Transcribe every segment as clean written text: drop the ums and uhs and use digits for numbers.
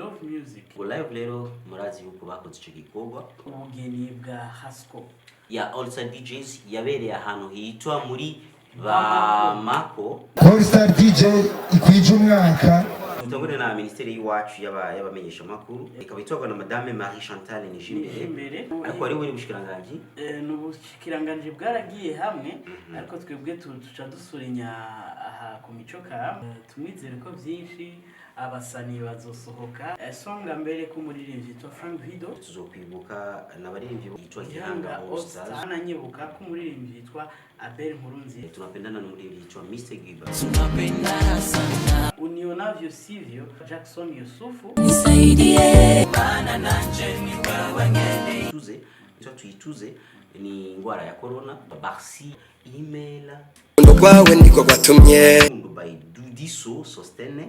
love music. Ngo live rero, murazi yuko bakoze ico gikorwa. Ubugeni bwa Hasco. Ya All Star DJs yabereye ahantu hitwa muri Bamako. All Star DJ ikwije umwaka. Dutangure na minisiteri y'iwacu y'abamenyeshamakuru, ikaba itwarwa na Madame Marie Chantal Nijimbere. Nijimbere. Ariko wari uri bushikiranganji. Ni ubushikiranganji bwaragiye hamwe, ariko twebwe tuca dusurinya aha ku mico kama. Tumwizere ko byinshi abasani bazosohoka. Songa mbere ko umuririmbyi yitwa Frank Vido. Tuzokwibuka n'abaririmbyi yitwa Gihanga Gihanga All All Stars. Star. Nanyibuka ko umuririmbyi yitwa Abel Nkurunziza. Tunapendana n'umuririmbyi yitwa Mr Giba. Tunapendana sana. Unionavyo Sivyo, Jackson Yusufu. Nisaidie mana nanje ni wewe ngene. Tuze yitwa tuyituze ni ingwara ya corona barsi email. Urukundo rwawe niko rwatumye. Rukundo by Dudiso Sostene.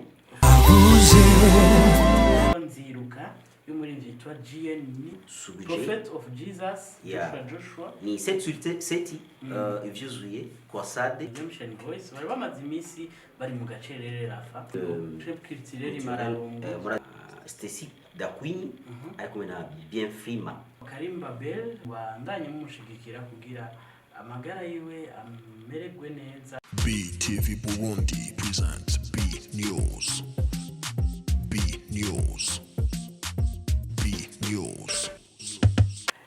Nziruka y'umuririmbyi yitwa GN. Suguje. Prophet of Jesus. Yeah. Joshua Joshua. Ni 7 sur 7, ivyuzuye kwa Sade. Redemption Voice bari bamaze iminsi bari mu gacerere rafa Trip Culturel Mararungu. Stacy da Queen ari kumwe na Bien Frima. Karim Babel, bandanye mumushigikira kugira amagara yiwe amererwe neza. BTV Burundi presents B News. B News. B News.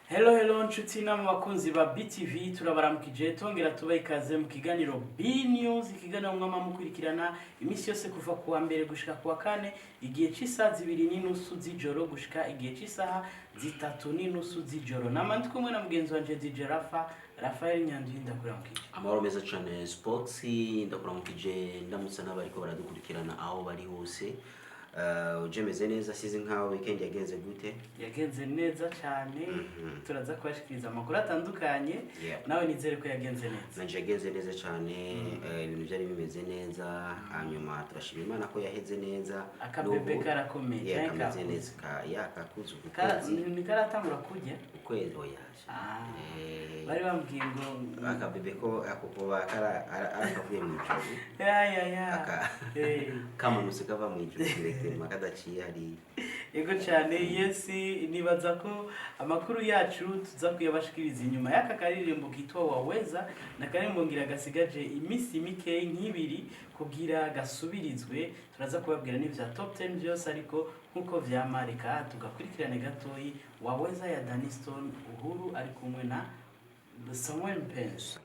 Hello, hello nshuti namwe bakunzi ba BTV, turabaramukije tongera tubaha ikaze mu kiganiro B News, ikiganiro mwama mukurikirana iminsi yose kuva kuwa mbere gushika kuwa kane, igihe c'isaha 2:30 z'ijoro gushika igihe c'isaha 3:30 z'ijoro. Nama ndi kumwe na mugenzi wanje DJ Rafa, Rafael Nyandwi, ndakuramukije. Amahoro meza cyane Sports, ndakuramukije, ndamutsa n'abariko baradukurikirana aho bari hose. Uje meze neza, sizi nkaho weekend yagenze gute? Yagenze neza cyane, turaza kubashikiriza amakuru atandukanye. Nawe nizere ko yagenze neza. Nanje yagenze neza cyane, ibintu byari bimeze neza, hanyuma turashima Imana ko yaheze neza. Akabebe karakomeye, Yeah, canke kameze kakuze? neza, ya kakuze ukwezi. Ntikaratangura kurya? Ukwezi, oya. Ah. Bari bambwiye ngo Akabebe ko ako kuba arakavuye mu ijuru. Ya ya ya. Kamanutse kava mu ijuru directement, kadaciye hariya. Yego cyane, yes, nibaza ko amakuru yacu tuza kuyabashikiriza inyuma y'aka karirimbo kitwa Waweza, na karirimbo ngira gasigaje iminsi mike nk'ibiri kugira gasubirizwe. Turaza kubabwira n'ivya top 10 byose, ariko nkuko vyama reka tugakurikirane gatoyi Waweza ya Danny Stone Uhuru ari kumwe na Samuel Mpenzi.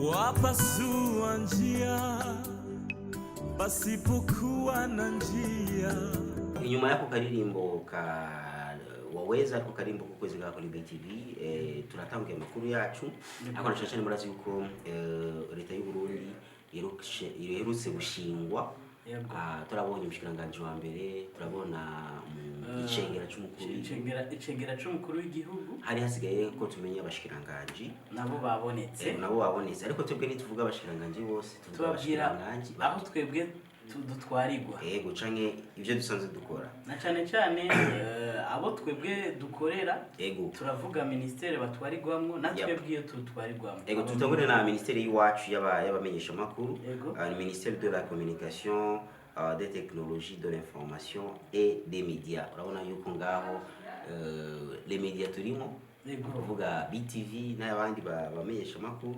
Wapasua njia pasipokuwa na njia. Inyuma y'ako karirimbo ka Waweza, ariko karirimbo ko kwezi ngaho kuri BTV, turatanguye amakuru yacu. Ariko na cyane cyane murazi yuko leta y'u Burundi iherutse gushingwa. Ah, turabonye umushikiranganji wa mbere, turabona icengera c'umukuru w'igihugu. Icengera c'umukuru w'igihugu. Hari hasigaye ko tumenya abashikiranganji. Nabo babonetse. Nabo babonetse, ariko twebwe ntituvuga abashikiranganji bose, tuvuga Tubabwira abashikiranganji aho twebwe dutwarirwa. Yego, canke ivyo dusanzwe dukora. Na cyane cyane abo twebwe dukorera. Turavuga ministere batwarirwamwo na twebwe iyo tutwarirwamwo. Ego, tutangure na ministeri y'iwacu y'abamenyeshamakuru. Ni ministère de la communication, des technologies de l'information et des médias. Urabona yuko ngaho les médias turimo, kuvuga BTV n'abandi bamenyeshamakuru.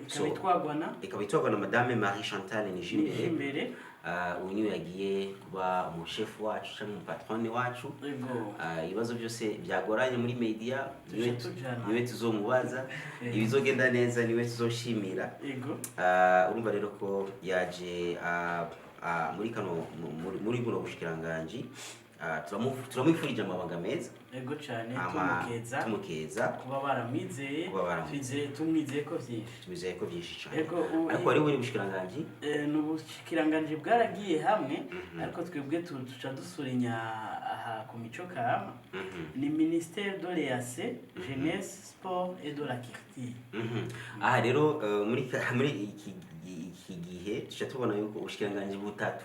Ikaba itwagwa na Ikaba itwagwa na Madame Marie Chantal Nijimbere. Nijimbere. Uyu niwe yagiye kuba umushefu wacu cyangwa umupatrone wacu. Ibibazo byose byagoranye muri media Tuje niwe tujana. niwe tuzomubaza, ibizogenda neza niwe tuzoshimira. Urumva rero ko yaje muri kano muri buno bushikiranganji. Turamwifurije amabanga meza. Yego cyane. Ama Tumukeza tumukeza kuba baramwizeye. Kuba baramwizeye. Tumwizeye ko byinshi. Tumwizeye ko byinshi cyane. Yego, Ariko wari uri bushikiranganji. Ni ubushikiranganji bwaragiye hamwe, ariko twebwe tuca dusurinya aha ku mico kama. Ni ministère de l'EAC, jeunesse, sport et de la culture. Aha rero muri iki gihe tuca tubona yuko ubushikiranganji butatu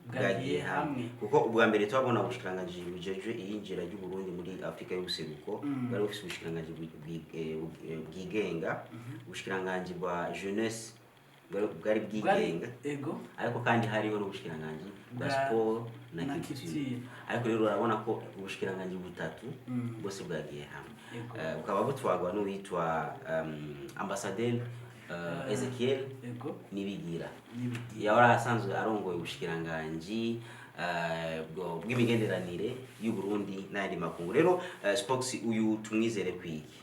bwagiye hamwe. Kuko ubwa mbere twabona ubushikiranganji bujejwe iyinjira ry'u Burundi muri Afurika y'ubuseruko bwari bufise ubushikiranganji bwigenga, ubushikiranganji bwa jeunesse bwari bwigenga, ego, ariko kandi hariho n'ubushikiranganji bwa siporo na na culture. culture. Ariko rero urabona ko ubushikiranganji butatu bwose bwagiye hamwe. Bukaba butwagwa n'uwitwa ambasaderi Ezekiel Nibigira, Nibigira. yahora asanzwe arongoye ubushikiranganji bw'imigenderanire y'u Burundi n'ayandi makungu. Rero Spox, uyu tumwizere kwiki?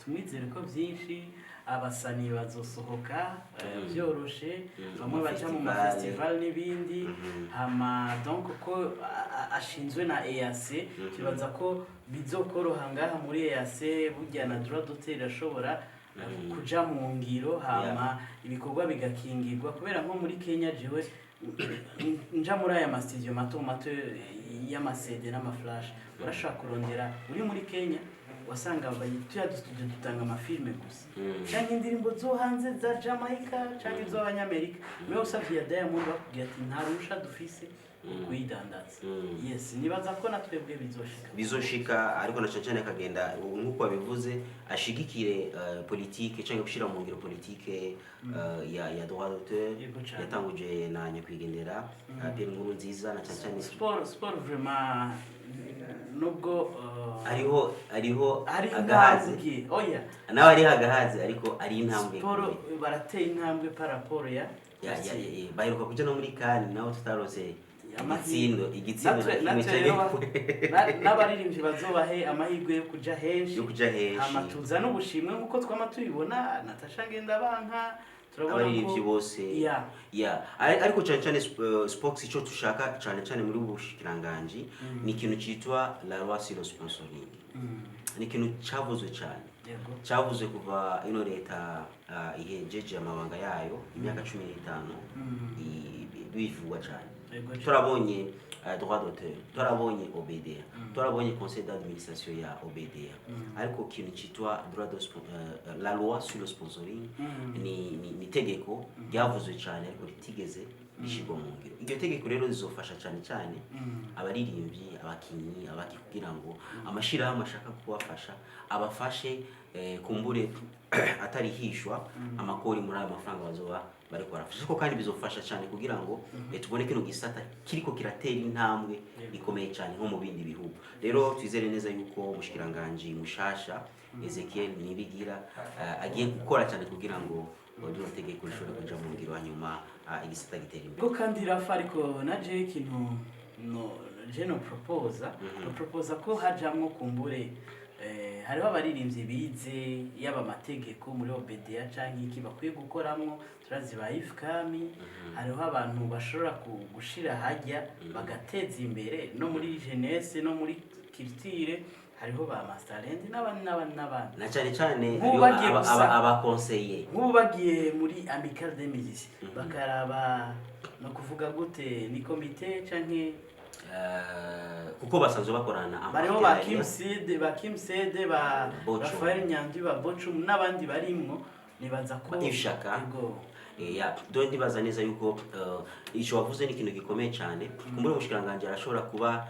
Tumwizere ko byinshi, abasani bazosohoka byoroshe, bamwe baja mu festival. Mafestival n'ibindi. Hama donc ko ashinzwe na EAC, tubaza ko bizokoroha ngaha muri EAC. Burya na droit d'auteur irashobora kuja mu ngiro, hama ibikorwa bigakingirwa, kubera nko muri Kenya, jewe nja muri aya mastudio mato mato y'amaCD n'amaflash, urashobora kurondera uri muri Kenya, wasanga tuya dustudio dutanga amafilme gusa canke indirimbo zo hanze za Jamaica canke iz'abanyamerika. Niwe usavye ya Diamond, bakubwira ati nta ruhusha dufise rwo kuyidandaza. Yes, nibaza ko na twebwe bizoshika. Bizoshika, ariko na cane cane akagenda nk'uko wabivuze, ashigikire politike cyangwa gushyira mu ngiro politike ya droit d'auteur Yego cane. yatanguje na nyakwigendera Pierre Nkurunziza, na cane cane Sport vraiment, nubwo hariho hari agahaze. intambwe, oya. Nawe hariho agahaze, ariko ari intambwe Sport ikomeye. barateye intambwe par rapport ya Ya, baheruka kuja no muri CAN, naho tutarose Amahirwe. igitsindo na kimwe. Natwe rero n'abaririmbyi bazobahe amahirwe yo kuja henshi, Yo kuja henshi. Hama tuzane ubushimwe nk'uko twama tubibona. Natasha Ngendabanka, turabona Abaririmbyi ko bose. Ya, ariko cyane cyane Spox, icyo tushaka cyane cyane muri ubu bushikiranganji ni ikintu cyitwa la loi sur le sponsoring. Ni ikintu cyavuzwe cyane, cyavuzwe kuva ino leta ihejeje amabanga yayo, imyaka 15 bivugwa cyane. Turabonye droit d'auteur, turabonye OBDA, turabonye conseil d'administration ya OBDA, ariko ikintu cyitwa droit de la loi sur le sponsoring ni tegeko ryavuzwe cyane ariko ritigeze rishyirwa mu ngiro. Iryo tegeko rero rizofasha cyane cyane abaririmbyi, abakinyi, abaki, kugira ngo amashyirahamwe ashaka kubafasha abafashe, kumbure atarihishwa amakori muri ayo mafaranga bazoba bariko barafasha. Ariko kandi bizofasha cyane kugira ngo tubone kino gisata kiriko kiratera intambwe ikomeye cyane nko mu bindi bihugu. Rero twizere neza yuko umushikiranganji mushasha Ezekiel Nibigira agiye gukora cyane kugira ngo rino tegeko rishobore kuja mu ngiro, hanyuma igisata gitera imbere. Bwo kandi Rafa, ariko na je ikintu no je no proposa no proposa ko hajamwo kumbure hariho abaririmbyi bize yaba amategeko muri OBDA canke iki bakwiye gukoramwo. Turazi ba Ifkami, hariho abantu bashobora gushira hajya bagateza imbere no muri jeunesse no muri culture, hariho ba Masterland n'abandi n'abandi n'abandi. Na cyane cyane Nk'ubu hariho bagiye abakonseye. Nk'ubu bagiye muri Amicale des Musiciens bakaraba, no kuvuga gute, ni komite canke Kuko basanzwe bakorana bariho ba amapartenariat. Kim Sede, ba Kim Sede, ba Bocho. Rafael Nyandwi, ba Bochum n'abandi barimwo, nibaza ko Ba Yves Shaka. Ego. Ya, donc ndibaza neza yuko ico wavuze ni ikintu gikomeye cyane. Kumbura umushikiranganji arashobora kuba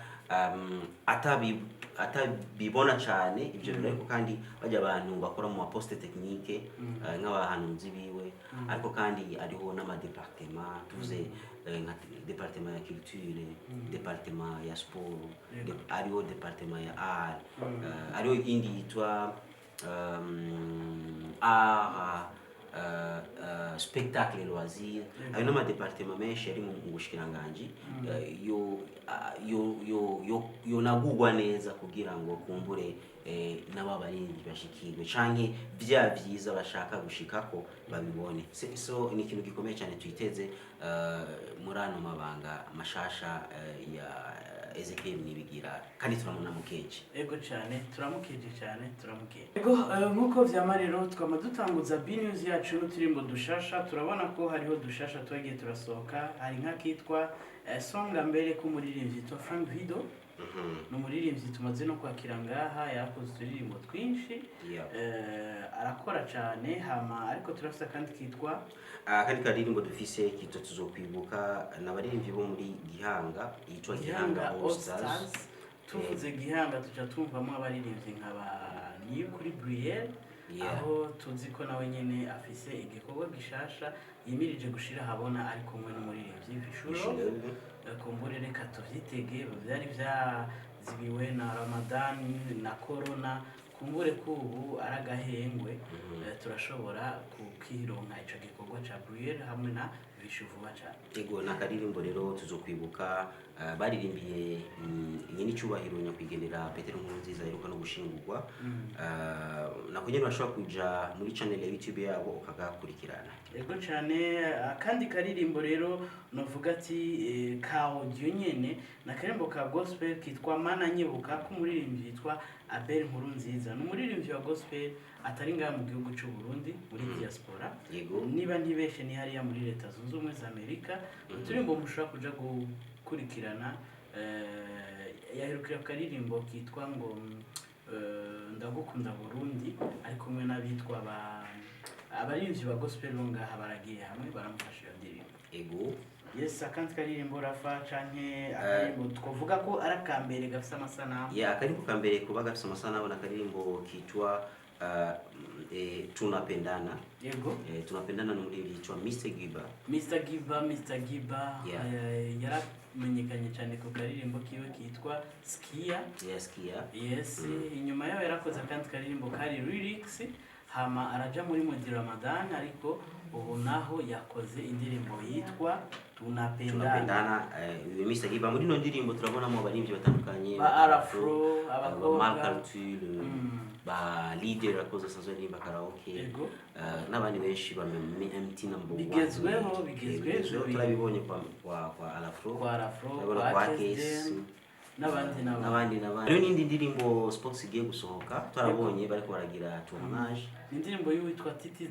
atabibona cyane ibyo bintu, ariko kandi bajya abantu bakora mu maposte technique nk'abahanuzi biwe, ariko kandi hariho n'amadepartement tuvuze, nka département ya culture, département ya sport, hariho département ya art, hariho indi yitwa art, spectacle et loisir. Ayo n'amadepartement menshi ari mu bushikiranganji yo yo yo yonagurwa neza kugira ngo kumbure n'aba baririmbyi bashikirwe canke vya vyiza bashaka gushikako babibone. So ni ikintu gikomeye cyane twiteze muri ano mabanga mashasha ya Ezekiel Nibigira, kandi turamunamukeje. Ego cyane, turamukeje cyane, turamukeje. Ego, nk'uko vyama rero twama dutanguza B News yacu n'uturimbo dushasha. Turabona ko hariho dushasha twagiye turasohoka. Hari nk'akitwa Songa Mbere k'umuririmbyi yitwa Frank Vido. Ni umuririmbyi tumaze no kwakira ngaha, yakoze uturirimbo twinshi. Arakora cyane. Hama ariko turafise akandi kitwa Akandi karirimbo dufise kitwa Tuzokwibuka, n'abaririmbyi bo muri Gihanga, yitwa Gihanga Gihanga All All Stars. Stars. Tuvuze Gihanga tuca tumvamo abaririmbyi nka ba Niyukuri Brielle. Aho tuzi ko nawe nyene afise igikorwa gishasha yimirije gushira ahabona, ari kumwe n'umuririmbyi Vishuro. Vishuro. Kumbure reka tuvyitege. Vyari vyazibiwe na Ramadani na Corona, kumbure ko ubu ari agahengwe, turashobora kukironka ico gikorwa ca Brielle hamwe na Vishu vuba cane. Ego, ni akaririmbo rero tuzokwibuka, baririmbiye nyine icyubahiro nyakwigendera Petero Nkurunziza aheruka no gushingurwa. Nako nyine urashobora kuja muri channel ya YouTube yabo ukagakurikirana. Ego cyane. Akandi karirimbo rero novuga ati ka audio nyene, ni akaririmbo ka gospel kitwa Mana Nyibuka, k'umuririmbyi yitwa Abel Nkurunziza. Ni umuririmbyi wa gospel atari ngaha mu gihugu cy'u Burundi, muri diaspora. Niba ntibeshe ni hariya muri Leta Zunze Ubumwe za Amerika. Uturirimbo mushobora kuja gukurikirana, yaherukira ku karirimbo kitwa ngo Ndagukunda Burundi, ari kumwe n'abitwa ba abaririmbyi ba gospel bo ngaha, baragiye hamwe baramufasha iyo ndirimbo. Yes, akandi karirimbo Rafa, canke akaririmbo twavuga ko ari akambere gafise amasanamu? Ya, akaririmbo ka mbere kuba gafise amasanamu ni akaririmbo kitwa Tunapendana. Tunapendana n'umuririmbyi yitwa Mr Giba. Mr Giba, Mr Giba. Yaramenyekanye cyane ku karirimbo kiwe kitwa Skia. Yes, Kia. Yes, inyuma yaho yarakoze akandi karirimbo kari lyrics, hama araja muri Modi Ramadan, ariko ubu naho yakoze indirimbo yitwa Tunapendana. Tunapendana. Uyu Mr Giba, muri ino ndirimbo turabonamo abaririmbyi batandukanye: ba Arafro, ba abakobwa. Malcartul, ba leader akoze asanzwe aririmba karaoke, n'abandi benshi ba MT number one. Bigezweho, bigezweho. Bigezweho, turabibonye kwa Alafro. Kwa Arafro, turabibona kwa kwa KSDM, Kesi n'abandi n'abandi. N'abandi n'abandi. Hariho n'indi ndirimbo Sports igiye gusohoka, twarabonye bariko baragira tournage. Ni indirimbo y'uwitwa Titis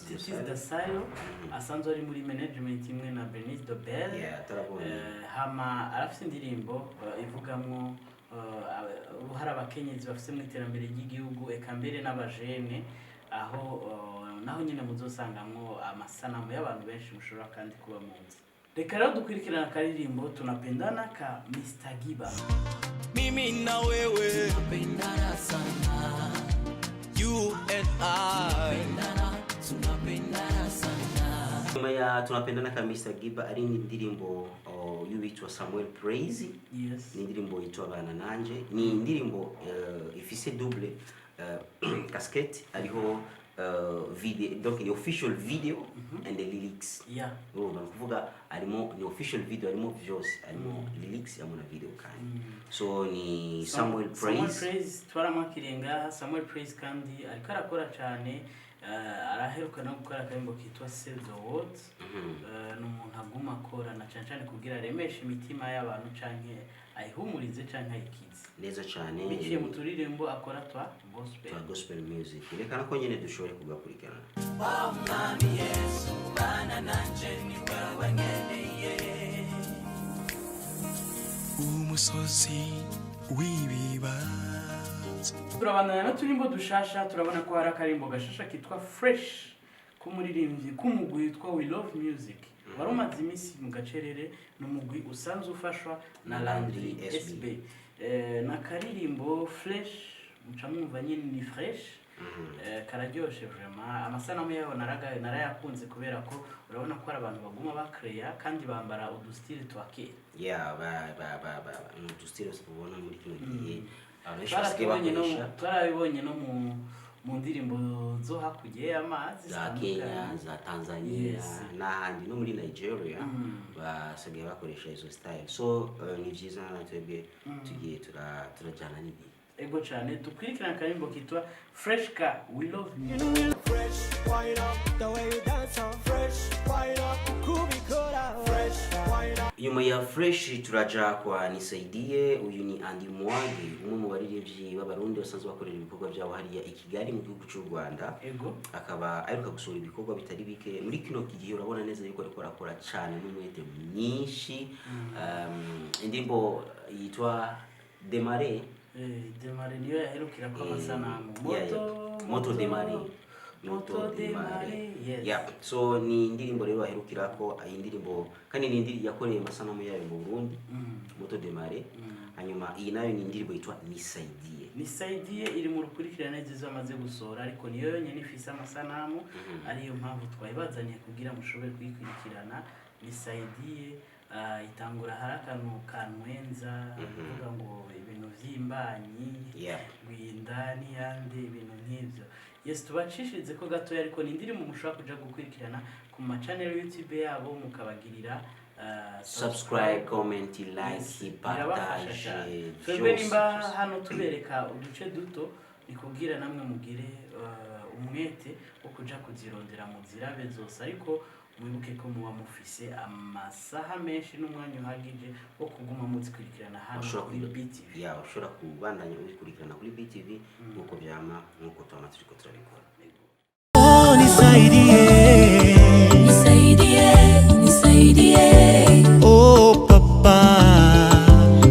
Titis Dasayo, asanzwe ari muri management imwe na Bernice Dobel. Yeah, turabonye. Hama arafite indirimbo ivugamwo uruhare abakenyezi bafite mu iterambere ry'igihugu, eka mbere n'abajene, aho naho nyine muzosangamwo amasanamu y'abantu benshi mushobora kandi kuba munzi. Reka rero dukurikirana akaririmbo Tunapendana ka Mr Giba. Mimi na wewe Tunapendana sana. You and I. Tunapendana sana. Nyuma ya Tunapendana ka Mr Giba, ari indirimbo y'uwitwa Samuel Praise. Yes. Ni indirimbo yitwa Bana Nanje. Ni indirimbo ifise double casquette, hariho video, donc ni official video and the lyrics. Urumva, ni ukuvuga harimo, ni official video, harimo vyose, harimo lyrics, harimo na video kandi. So ni Samuel Samuel Praise. Praise twaramwakiriye ngaha. Samuel Praise kandi ariko arakora cyane, araheruka no gukora akaririmbo kitwa Save the World. Ni umuntu aguma akora na cyane cyane kugira aremeshe imitima y'abantu, canke ayihumurize canke ayikize, Neza cyane. biciye mu turirimbo akora twa gospel. Twa gospel music. Reka nako nyene dushobore kugakurikirana. Oh Mwami Yesu, bana nanje, ni wewe nkeneye. Umusozi w'ibibazo. Turabandanya n'uturimbo dushasha. Turabona ko hari akarimbo gashasha kitwa Fresh k'umuririmbyi k'umugwi witwa We Love Music, wari umaze iminsi mu gacerere. Ni umugwi usanzwe ufashwa na Landry SB. SB. Na karirimbo Fresh muca mwumva nyine ni fresh. Kararyoshe vraiment. Amasanamu yaho narayakunze kubera ko urabona ko hari abantu baguma bakreya kandi bambara udustyle twa kera. Yeah, ba ba ba ba ni udustyle ubona muri kino gihe abantu benshi basigaye Twarabibonye no bakoresha. Twarabibonye no mu ndirimbo zo hakurya y'amazi Za Kenya, zitandukanye. za Tanzania, n'ahandi, no muri Nigeria basigaye bakoresha izo style. So ni byiza, na twebwe tugiye turajyana n'igihe. Ego cyane. Dukurikirana akarimbo kitwa Fresh ka We Love Music. Fresh, wine up, the way you dance on fresh, wine up, kubikora fresh, wine up. Nyuma ya Fresh turaja kwa Nisaidie. Uyu ni Andy Mwagi, umwe mu baririmbyi b'Abarundi basanzwe bakorera ibikorwa byabo hariya i Kigali mu gihugu cy'u Rwanda. Akaba aheruka gusohora ibikorwa bitari bike muri kino gihe. Urabona neza yuko ariko arakora cyane n'umwete mwinshi. Indirimbo yitwa Demare. Demare niyo yaherukira ko amasanamu. Yeah, Moto. Yeah. Moto Demare. Moto de Mare, yes. Yeah. So ni indirimbo rero aherukirako, iyi ndirimbo kandi ni indirimbo yakoreye amasanamu yayo mu Burundi, Moto de Mare. Hanyuma iyi nayo ni indirimbo yitwa Nisaidie. Nisaidie iri mu rukurikirane z'izo amaze gusohora, ariko niyo yonyine ifise amasanamu, ariyo mpamvu twayibazaniye kugira mushobore kuyikurikirana. Nisaidie itangura hari akantu kantwenza, kuvuga ngo ibintu vy'imbanyi, gwinda n'iyandi, ibintu nk'ivyo. Yes, tubacishirize ko gatoya, ariko ni indirimbo mushobora kuja gukurikirana ku ma channel YouTube yabo, mukabagirira subscribe, comment, like, Yes, birabafasha partage, cyane. Twebwe vyose, nimba vyose. hano tubereka uduce duto, ni kubwira namwe mugire umwete wo kuja kuzirondera mu zirabe zose, ariko mwibuke ko muba mufise amasaha menshi n'umwanya uhagije wo kuguma muzikurikirana hano Ushobora kuri BTV. Ya, ushobora kubandanya ubikurikirana kuri BTV nkuko vyama, nkuko twama turiko turabikora. Nisaidie. Nisaidie, nisaidie. Oh papa.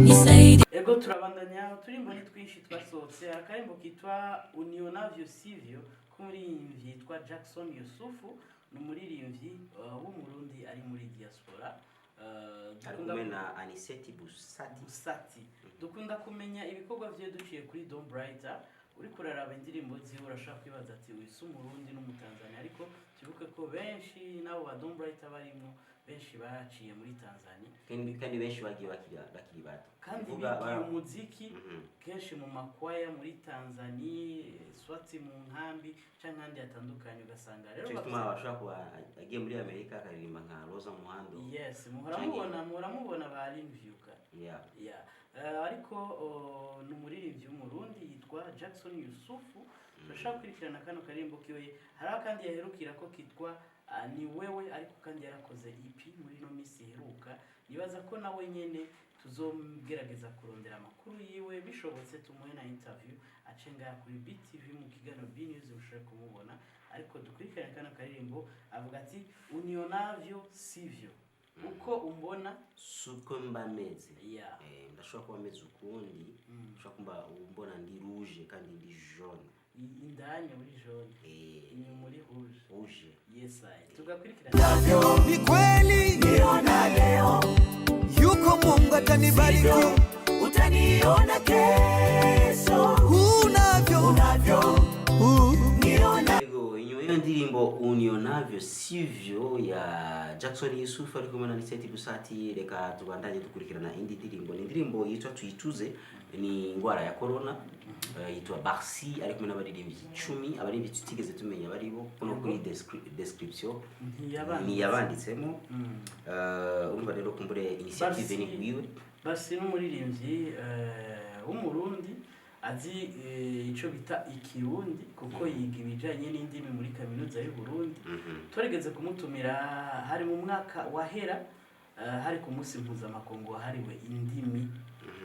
Nisaidie. Ego, turabandanya. Uturimbo ni twinshi twasohotse. Akarimbo kitwa Unionavyo Sivyo k'umuririmbyi yitwa Jackson Yusufu, ni umuririmbyi w'Umurundi ari muri diaspora. Ari Dukunda kumwe na Aniseti Busati. Busati. Dukunda kumenya ibikorwa vye duciye kuri Don Brighter. Uriko uraraba indirimbo ziwe urashobora kwibaza ati uyu si Umurundi n'Umutanzania, ariko twibuke ko benshi n'abo ba Don Brighter barimo, benshi baciye muri Tanzania. Kandi benshi bagiye bakiri bato. Kandi Kuvuga bigiye umuziki kenshi mu makwaya muri Tanzania, swati mu nkambi canke ahandi hatandukanye, ugasanga rero Ico gituma bashobora kuba agiye muri Amerika akaririmba nka Rosa Muhando. Yes, muhora mubona, muhora mubona ba Rinvyuka. Yeah. Ariko ni umuririmbyi w'Umurundi yitwa Jackson Yusufu. Turashaka gukurikirana kano karimbo kiwe. Hari akandi yaherukira ko kitwa Ni Wewe, ariko kandi yarakoze EP muri ino minsi iheruka. Nibaza ko nawe nyene tuzogerageza kurondera amakuru yiwe, bishobotse tumuhe na interview ace ngaha kuri BTV mu kiganiro B News, mushobore kumubona. Ariko dukurikirane kano karirimbo, avuga ati unionavyo sivyo, uko umbona suko mba meze. Ndashobora kuba meze ukundi, ushobora kuba umbona ndi rouge kandi ndi jaune. Indani muri jaune, inyuma uri rouge. Rouge. Yes, I tugakurikirana. Ni kweli niona leo yuko Mungu atanibariki, Utaniona kesho. Unavyo unavyo niona. Ego, inyuma y'iyo ndirimbo Unionavyo Sivyo ya Jackson Yusuf ari kumwe na Aniseti Busati, reka tubandanye dukurikirana indi ndirimbo. Ni indirimbo yitwa Tuyituze, ni ingwara ya corona, yitwa Barsi, ari kumwe n'abaririmbyi 10, abaririmbyi tutigeze tumenya baribo kuno kuri description Ntiyabanditse. ntiyabanditsemo. Urumva rero kumbure initiative ni gwiwe. Basi n'umuririmbyi w'Umurundi azi ico bita Ikirundi, kuko yiga ibijanye n'indimi muri Kaminuza y'u Burundi. Twarigeze kumutumira, hari mu mwaka wahera, hari ku munsi mpuzamakungu wahariwe indimi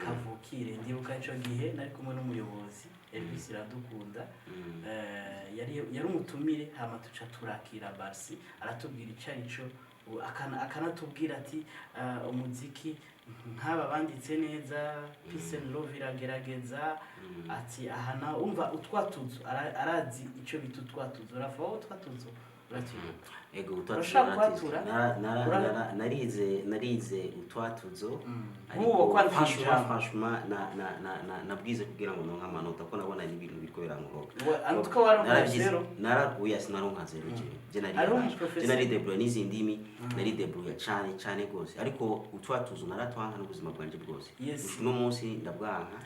kavukire. Ndibuka ico gihe nari kumwe n'umuyobozi Elvis Iradukunda. Yari umutumire, hama tuca turakira Barsi, aratubwira ico arico, akanatubwira ati umuziki nk'aba banditse neza, Peace and Love iragerageza, ati aha na umva utwatuzo, arazi ico bita utwatuzo. Urafa wowe utwatuzo uratibuka? Ego, utwatuzo. Urashaka Naratize. kwatura? Narize utwatuzo, ariko Nk'uwo kwandika ijambo. Franchement, nabwize kugira ngo nonke amanota, ko nabona ni ibintu biriko birankoroga. En tout cas, waronka Naravyize. zero? Oya, sinaronka zero jewe. Je nari Hariho je umuprofesseur. nari débrouillé n'izi ndimi, nari débrouillé cane cane gose, ariko utwatuzo naratwanka n'ubuzima bwanje bwose. Gushika uno munsi ndabwanka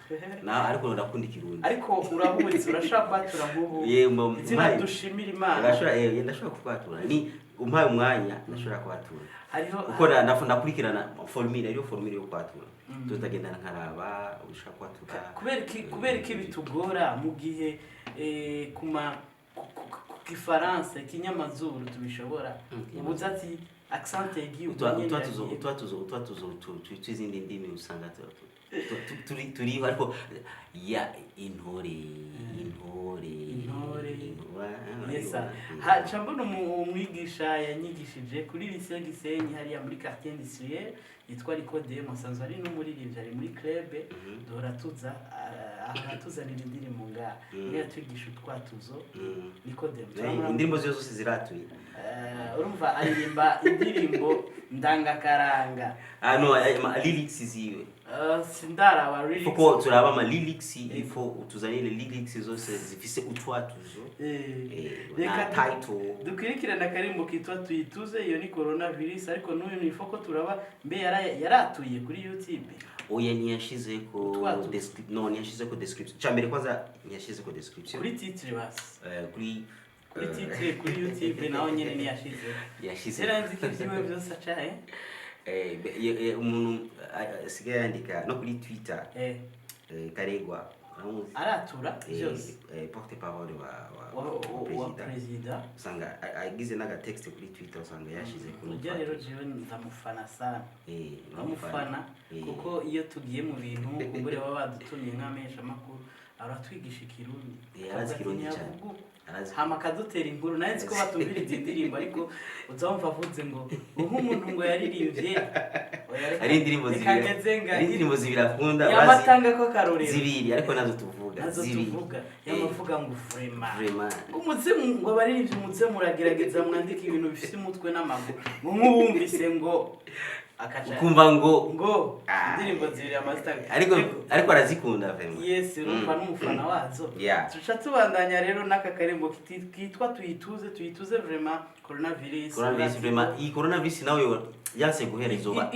na, ariko ndakunda Ikirundi. Ariko urahuritse, urashaka kwatura nk'ubu Ye, izina Dushimira Imana? Ndashobora, ndashobora kukwatura, ni umpaye umwanya ndashobora kwatura. Hariho Kuko ndakurikirana formule, ariyo formule yo kwatura, tutagenda nkaraba ushaka kwatura. Kubera iki bitugora mu gihe kuma ku gifaransa, ikinyamazuru tubishobora? Ikinyamazuru. Ubuze ati Accent aigu ubwo nyene yagiye. Utwatuzo tw'izindi ndimi usanga turiho, ariko ya intore, intore. Intore. Intore. Yesa haca mbona umwigisha yanyigishije kuri lycée Gisenyi hariya muri quartier industriel, yitwa Nikodemo, asanzwe ari n'umuririmbyi, ari muri club. Duhora tuza, ahora atuzanira indirimbo ngaha, niyo yatwigisha utwatuzo. Nikodemo. Indirimbo ziwe zose ziratuye. Urumva aririmba indirimbo ndangakaranga. Ah no, lyrics ziwe. Sindaraba lyrics. Kuko turaba ama lyrics, ifo utuzanire lyrics zose zifise utwatuzo. Reka na title. Dukurikirana akarimbo kitwa Tuyituze, iyo ni coronavirus, ariko n'uyu ni foko turaba mbe yaratuye kuri YouTube. Oya, ntiyashizeko. Utwatuzo. No, ntiyashizeko description. Ca mbere kwanza ntiyashizeko description. Kuri titre basi. Kuri Kuri titre kuri YouTube naho nyene ntiyashize. Yashize. Kera nzi ko ibyiwe byose aca Umuntu asigaye yandika no kuri Twitter. Karegwa uramuzi? Aratura byose. Porte parole wa wa wa president. President. Usanga agize n'aga texte kuri Twitter, usanga yashize kuri Ujya rero jewe ndamufana sana. Ndamufana kuko iyo tugiye mu bintu kumbure baba badutumye nk'amesha makuru, aratwigisha Ikirundi. Arazi Ikirundi Akavuga ati, cyane. "Ntiyavuga uko." Arazi. Hama akadutera inkuru. Nawe nzi ko batumviriza indirimbo, ariko uzamva avuze ngo nk'umuntu ngo yaririmbye. Oya, Ari indirimbo reka zibiri. ngeze nga Ari indirimbo zibiri akunda. Yamatanga ko akarorero. Zibiri, ariko nazo tuvuga. Nazo zibiri. tuvuga. Yamavuga ngo vraiment. Vraiment. Umuze ngo abaririmbyi umuze muragerageza mwandike ibintu bifite umutwe n'amaguru, ngo nk'uwumvise ngo akaca ukumva ngo ngo Ah. indirimbo zibiri amasitanga. Ariko arazikunda vraiment. Yes, urumva n'umufana wazo. Tuca tubandanya rero n'aka karimbo kitwa Tuyituze. Tuyituze vraiment coronavirus. Coronavirus vraiment, iyi coronavirus nawe yanse guhera, izoba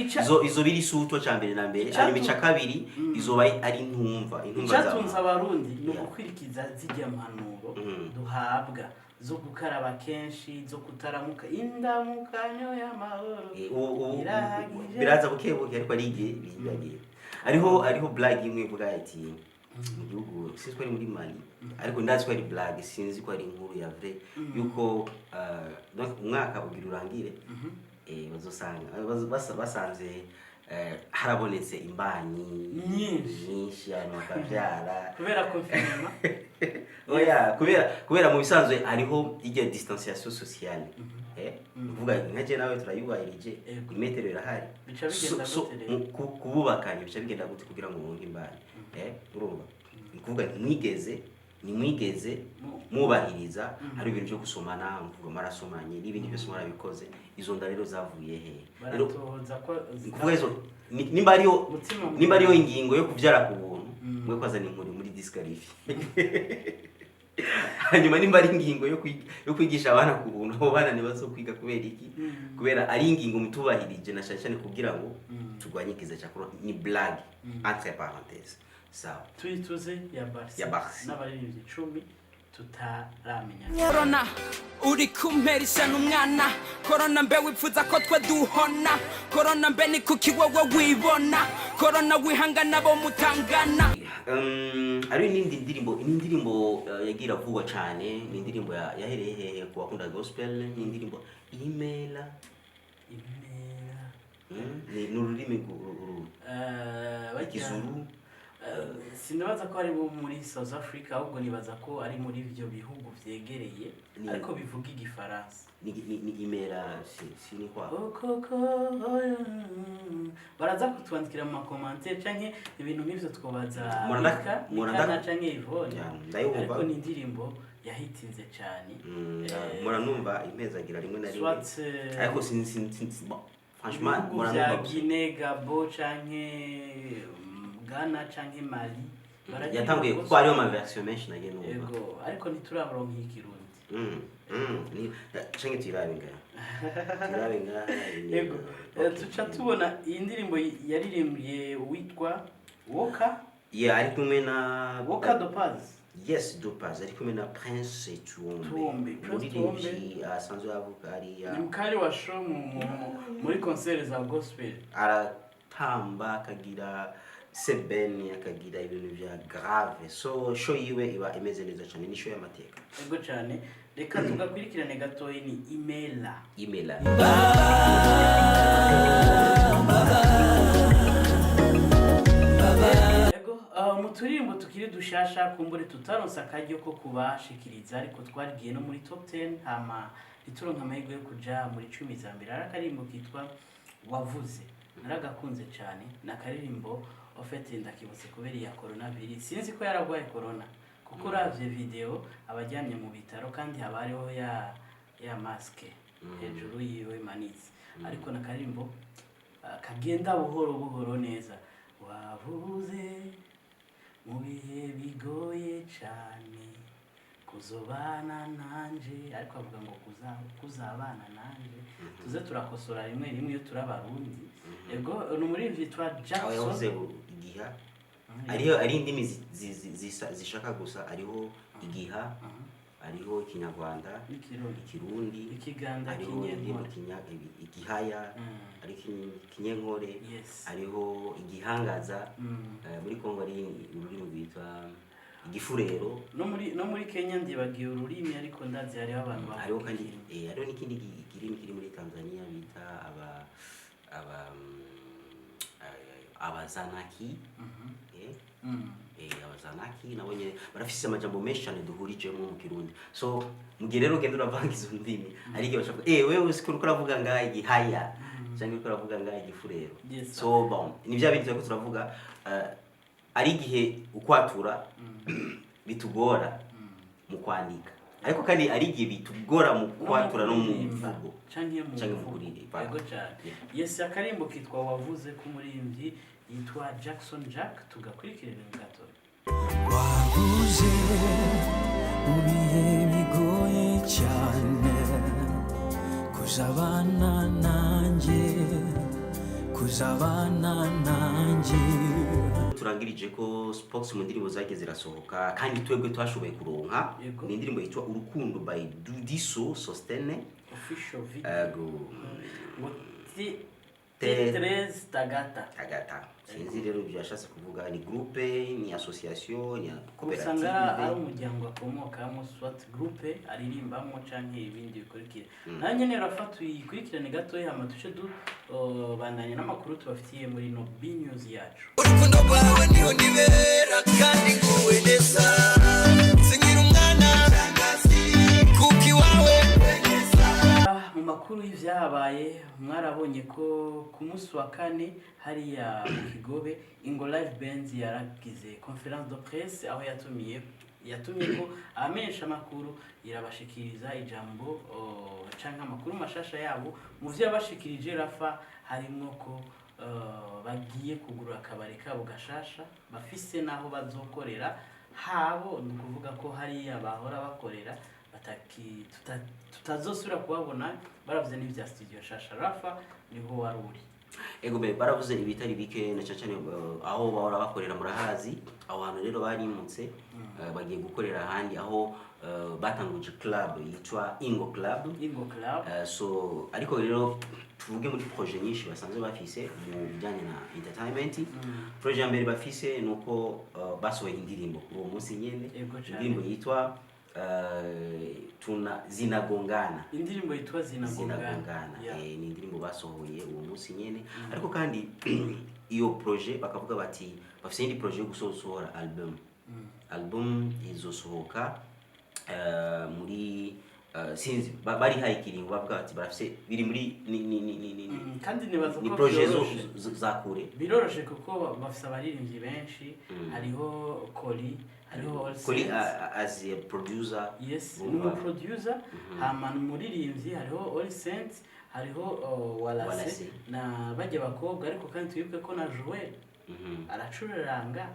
izoba iri sutwa ca mbere na mbere, hanyuma ica kabiri izoba ari intumva, intumva. Icyatunze Abarundi ni ugukurikiza zijya mpanuro duhabwa zo gukaraba kenshi, zo kutaramuka, indamukanyo y'amahoro Ubu irahagije. Biraza buke buke, ariko ari igihe bibagiye. Hariho blague imwe ivuga ati mu gihugu, sinzi ko ari muri Mali, ariko ndazi ko ari blague, sinzi ko ari inkuru ya vrai, yuko donc umwaka ugira urangire, bazosanga basanze harabonetse imbanyi nyinshi. Nyinshi, abantu bakabyara. Kubera confinement. Oya, kubera mu bisanzwe hariho ijya distanciation sociale, kuvuga nka je nawe turayubahirije. Imetero irahari. Bica bigenda So, gute rero? kububakanye bica bigenda gute kugira ngo muronke imbanyi? Urumva ni kuvuga ntimwigeze mwubahiriza. Hari ibintu byo gusomana, muvuga marasomanye n'ibindi byose mwarabikoze. Izo nda rero zavuye he rero? Baratohoza ko Ni kuvuga izo nimba ariyo Mutima nimba ariyo ingingo yo kubyara ku buntu, mwe kwazana inkoni muri disqualify. Hanyuma nimba ari ingingo yo kwigisha abana ku buntu, abo bana ntibazokwiga kubera iki? Kubera ari ingingo mutubahirije, na cyane cyane kugira ngo turwanye ikiza cya corona. Ni blague entre parenthèses, sawa. Tuyituze ya Barsi. Ya Barsi. N'abaririmbyi 10 tutaramenya. Korona uri kumperisha n'umwana, korona mbe wifuza ko twe duhona, korona mbe ni kuki wowe wibona, korona wihangana bo mutangana. Hariho n'indi ndirimbo, ni indirimbo yagiye iravugwa cyane, ni indirimbo yahereye hehe ku bakunda gospel, ni indirimbo Imela. Imela. Ni ururimi Ikizuru. Sinibaza ko ari bo muri South Africa, ahubwo nibaza ko ari muri ibyo bihugu vyegereye, ariko bivuga Igifaransa. Ni Imela, si ni kwa Okoko, baraza kutwandikira mu ma commentaires canke ibintu nk'ivyo, twobaza Mika, Mikana canke Yvonne. Ya, ndayumva. Ariko ni indirimbo yahitinze cane. Muranumva impezagira rimwe na rimwe. Soit, Ariko sin sin sin bon, franchement, ibihugu muranumva vya gusa. Guinea, Gabo canke Ghana canke Mali baragira Yatanguye gospel. kuko hariho ama version menshi nagiye numva. Yego, ariko ntiturabaronka Ikirundi. Canke tuyirabe ngaha, tuyirabe ngaha. Yego. Tuca tubona iyi ndirimbo yaririmbye uwitwa Woka. Yeah, ari kumwe na Woka Dopaz. Yes, Dopaz ari kumwe na Prince Tuombe. Tuombe, Prince. Umuririmbyi asanzwe avuka hariya. Ni mukari wa show muri concert za gospel. Aratamba, akagira sebeni, akagira ibintu bya grave, so show yiwe iba imeze neza cyane, ni show y'amateka. Yego cyane. Reka tugakurikirane gatoyi, ni Imela. Imela. Ego, mu turirimbo tukiri dushasha kumbure tutaronse akaryo ko kubashikiriza, ariko twarigiye no muri top 10, hama ntituronke amahirwe yo kuja muri 10 za mbere, hari akaririmbo kitwa Wavuze, naragakunze cyane. Ni akaririmbo ofete ndakibutse kubera iya coronavirus. Sinzi ko yaragwaye corona, kuko uravye video abajyamye mu bitaro kandi haba hariho ya masque hejuru yiwe imanitse, ariko ni akaririmbo kagenda buhoro buhoro neza. Wavuze mu bihe bigoye cyane kuzobana nanje, ariko avuga ngo kuzabana nanje. Tuze turakosora rimwe rimwe iyo turi Abarundi. Ego, ni umuririmbyi yitwa Aho Jackson. yavuze ngo igiha ariho ari indimi zishaka gusa, ariho igiha, ariho Ikinyarwanda, N'ikirundi. Ikirundi, Ikiganda, ariho indirimbo Kinyenkore. Igihaya, ariho Ikinyenkore, ariho igihangaza. Muri Kongo ari ururimi rwitwa igifurero. No muri Kenya ndibagiye ururimi, ariko ndazi hariho abantu Hariho bavuga kandi ikindi. Hariho n'ikindi kirimi kiri muri Tanzania bita aba abazanaki. Abazanaki nabo nyene barafise amajambo menshi cyane duhurijemo mu Kirundi. So mu gihe rero ugenda uravanga izo ndimi, hari igihe bashaka wewe usiko uriko uravuga ngaha igihaya cyangwa uriko uravuga ngaha igifurero. So bon, ni bya bindi turiko turavuga, ari igihe ukwatura bitugora mu kwandika, ariko kandi ari igihe bitugora mu kwatura no mu kuririmba, mvugo canke mu canke mu mvugo. kuririmba. Yego cyane. Yes, akarimbo kitwa Wavuze k'umuririmbyi yitwa Jackson Jack, tugakurikirana gato. Wabuze mu bihe bigoye cyane kuzabana nanjye, kuzabana nanjye. Turangirije ko Spox mu ndirimbo zagiye zirasohoka kandi twebwe twashoboye kuronka, Yego. ni indirimbo yitwa Urukundo by Dudiso Sostene. Official video. Ego. Ngo T13 Tagata. Tagata, sinzi rero ibyo yashatse kuvuga, ni groupe, ni association, ni Usanga ari koperative. umuryango akomokamo, swat groupe aririmbamo canke ibindi bikurikira. Nayo nyene rafata uyikurikirane gatoya, hama duce du bandanya n'amakuru tubafitiye muri no B News yacu. Urukundo rwawe niho nibera kandi nguwe neza, sinkiri umwana kuko iwawe. Mu makuru y'ivyahabaye, mwarabonye ko ku munsi wa kane hariya mu Kigobe, Ingo Live Band yaragize conférence de presse, aho yatumye ko abamenyesha amakuru, irabashikiriza ijambo canke amakuru mashasha yabo. Mu vyo yabashikirije rafa harimwo ko bagiye kugura akabari kabo gashasha, bafise n'aho bazokorera habo. Ni ukuvuga ko hariya bahora bakorera tutazosubira kubabona. Baravuze n'ibya studio shasha. Rafa, niho wari uri. Ego be, baravuze ibitari bike, na cyane cyane aho bahora bakorera murahazi. Aho hantu rero barimutse, bagiye gukorera ahandi aho batanguje club yitwa Ingo Club. Ingo Club. So ariko rero tuvuge muri projet nyinshi basanzwe bafise mu bijyanye na entertainment. Projet ya mbere bafise ni uko basohoye indirimbo kuri uwo munsi nyene, Ego cane. indirimbo yitwa tuna zinagongana. Indirimbo yitwa Zinagongana. Zinagongana. Ni indirimbo basohoye uwo munsi nyene, ariko kandi iyo projet bakavuga bati bafise indi projet yo gusohora album. Album izosohoka muri sinzi barihaye ikiringo, bavuga bati barafise biri muri ni Kandi nibaza ni ko projet vyoroshe. za kure. Biroroshe kuko bafise abaririmbyi benshi, hariho Koli, hariho All Koli Saints. As a producer. Yes, ni umuproducer, hama ni umuririmbyi. Hariho All Saints, hariho Walase Walase. na bajya bakobwa, ariko kandi twibuke ko na Joel aracuraranga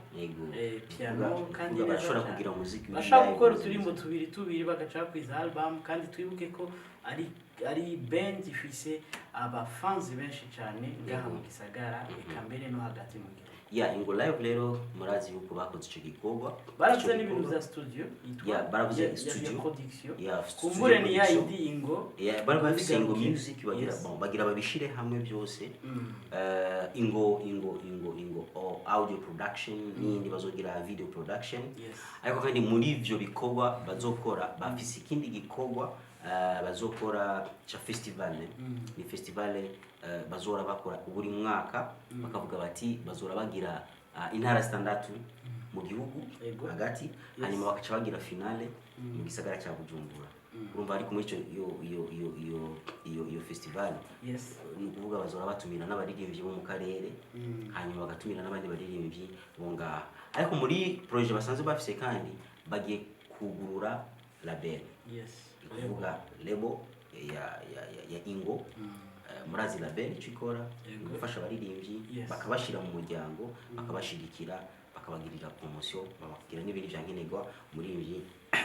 piano kandi Kuvuga neza barashobora cane. kugira umuziki Bashobora live, gukora umuziki. uturimbo tubiri tubiri bagaca bakwiza album. Kandi twibuke ko ari band ifise abafanzi benshi cyane ngaha Yego. mu gisagara, eka mbere no hagati mu gihugu. Ya, Ingo Live rero murazi yuko bakoze ico gikorwa. Baravuze Ico n'ibintu gikorwa. vya studio yitwa Yeah, baravuze studio. ya production. Yeah, studio Kumbure ni ya production. indi Ingo. Yeah, bari bafise Ingo Bigaruke. Music bagira, bon, bagira babishire hamwe byose. Ingo oh, audio production n'iyindi bazogira video production. Ariko kandi muri ivyo bikorwa bazokora, bafise ikindi gikorwa bazokora ca festival. Ni festival bazora bakora buri mwaka, bakavuga bati bazora bagira intara zitandatu mu gihugu hagati, hanyuma bakaca bagira finale mu gisagara cya Bujumbura. Urumva, ariko muri ico iyo festival, ni ukuvuga bazora batumira n'abaririmbyi bo mu karere, hanyuma bagatumira n'abandi baririmbyi bo ngaha. Ariko muri projet basanzwe bafise kandi bagiye kugurura label, ni ukuvuga label ya Ingo. Murazi label icyo ikora, ni gufasha abaririmbyi, bakabashyira mu muryango, bakabashigikira, bakabagirira promotion, babagira n'ibindi bya nkenerwa umuririmbyi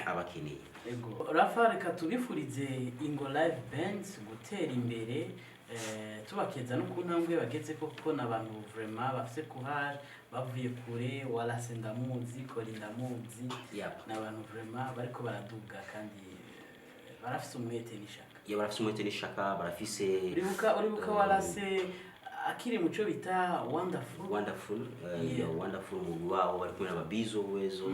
aba akeneye. Ego. Rafa, reka tubifurize Ingo Live Band gutera imbere, tubakeza no ku ntambwe bageze ko, kuko n'abantu vraiment bafise courage, bavuye kure. Warase ndamuzi, Kori ndamuzi, n'abantu vraiment bariko baraduga kandi barafise umwete n'ishaka. Yeah, barafise umwete n'ishaka, barafise Uribuka Warase akiri mu cyo bita Wonderful. Wonderful, Yeah. Wonderful, umugwi wabo bari kumwe n'ababizo Uwezo,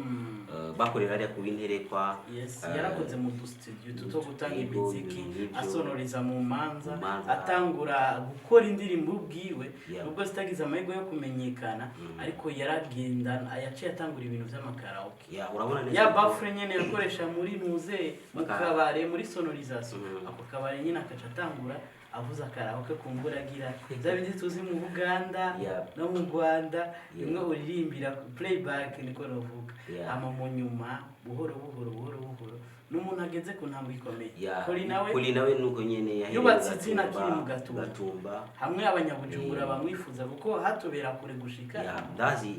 bakorera hariya ku Binterekwa. Yes, yarakoze mu dustudio tuto gutanga Yego, imiziki, ibintu nk'ivyo. asonoriza mu manza, Mu manza. atangura gukora indirimbo ubwiwe, nubwo zitagize amahirwe yo kumenyekana, ariko yaragenda, yaciye atangura ibintu vy'amakaraoke. Yeah, urabona neza Ya ko- baffle nyene yakoresha muri muze mu kabare, muri sonorisation, ako kabare nyene akaca atangura avuza karaoke, kumbura agira bya bindi tuzi mu Buganda no mu Rwanda, bimwe uririmbira playback, niko novuga. Hama mu nyuma buhoro buhoro buhoro buhoro n'umuntu ageze ku ntambwe ikomeye. Kori nawe Kori nawe nuko nyene yahereye yubatse izina Gatumba, akiri mu Gatumba. Gatumba. Hamwe abanyabujumbura bamwifuza kuko hatubera kure gushika. Yeah, ndazi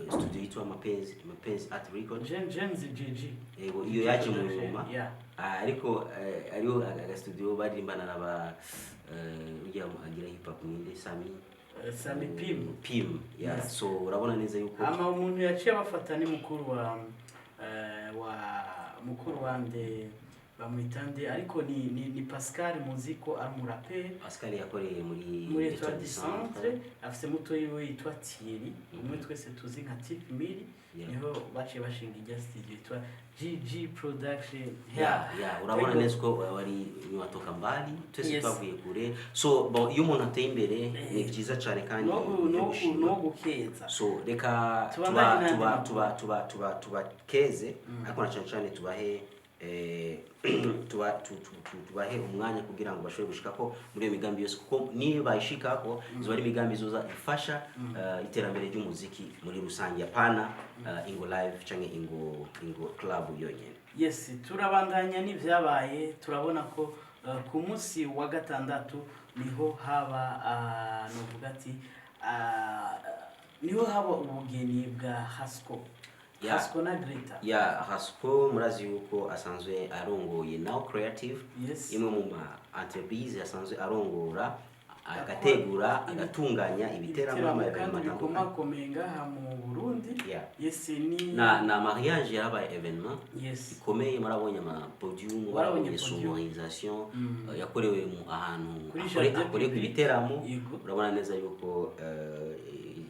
studio yitwa Mapenzi Art Record. James GG. Yego, iyo yaje mu nyuma. Ah, ariko ariho aga studio baririmbana na ba ujya agira hip hop ninde, Sami. Sami Pim. Pim, yeah. Yes. So urabona neza yuko Ama umuntu yaciye abafata ni mukuru wa mukuru wande, bamwita nde? Ariko ni Pascal, muzi ko ari umuraperi. Pascal yakoreye muri muri Etoile Etoile du du Centre. Centre. Afise muto yiwe yitwa Thierry, umwe twese tuzi nka Tip Mili. Niho baciye bashinga ijya studio yitwa GG Production. Yeah, urabona Ego. neza ko wari watoka mbali, twese twavuye kure. So bon, iyo umuntu ateye imbere ni byiza cyane kandi byo gushima. No gukeza. So reka tuba Tubandanye n'andi tuba makuru. tuba keze, ariko na cyane cyane tubahe tuba tubahe umwanya kugira ngo bashobore gushikako muri iyo migambi yose, kuko niyo bayishikako izo ari imigambi izoza ifasha iterambere ry'umuziki muri rusange, apana Ingo Live canke Ingo Club yonyene. Yes, turabandanya n'ibyabaye. Turabona ko ku munsi wa gatandatu niho haba, novuga ati niho haba ubugeni bwa Hasco. Hasco na Greta. Ya, Hasco murazi yuko asanzwe arongoye Now Creative, imwe mu ma entreprise asanzwe arongora, agategura, agatunganya ibiteramo ibiteramo ama kandi événement atandukanye. Bikomakomeye ngaha mu Burundi. Yes, ni Na mariage yarabaye événement ikomeye. Murabonye ama podium, Warabonye murabonye podium. sonorisation yakorewe mu ahantu Kuri jardin akorewe public. ibiteramo. Urabona neza yuko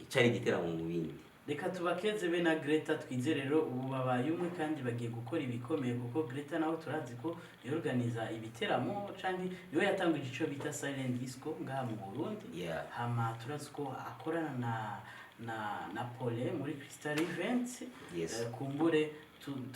cyari igiteramo mu bindi. Reka tubakeze be na Greta. Twizere rero ubu babaye umwe kandi bagiye gukora ibikomeye, kuko Greta nawe turazi ko yorganiza ibiteramo, canke niwe yatanguje ico bita silent disco ngaha mu Burundi. Hama turazi ko akorana na Pole muri Crystal Events. Kumbure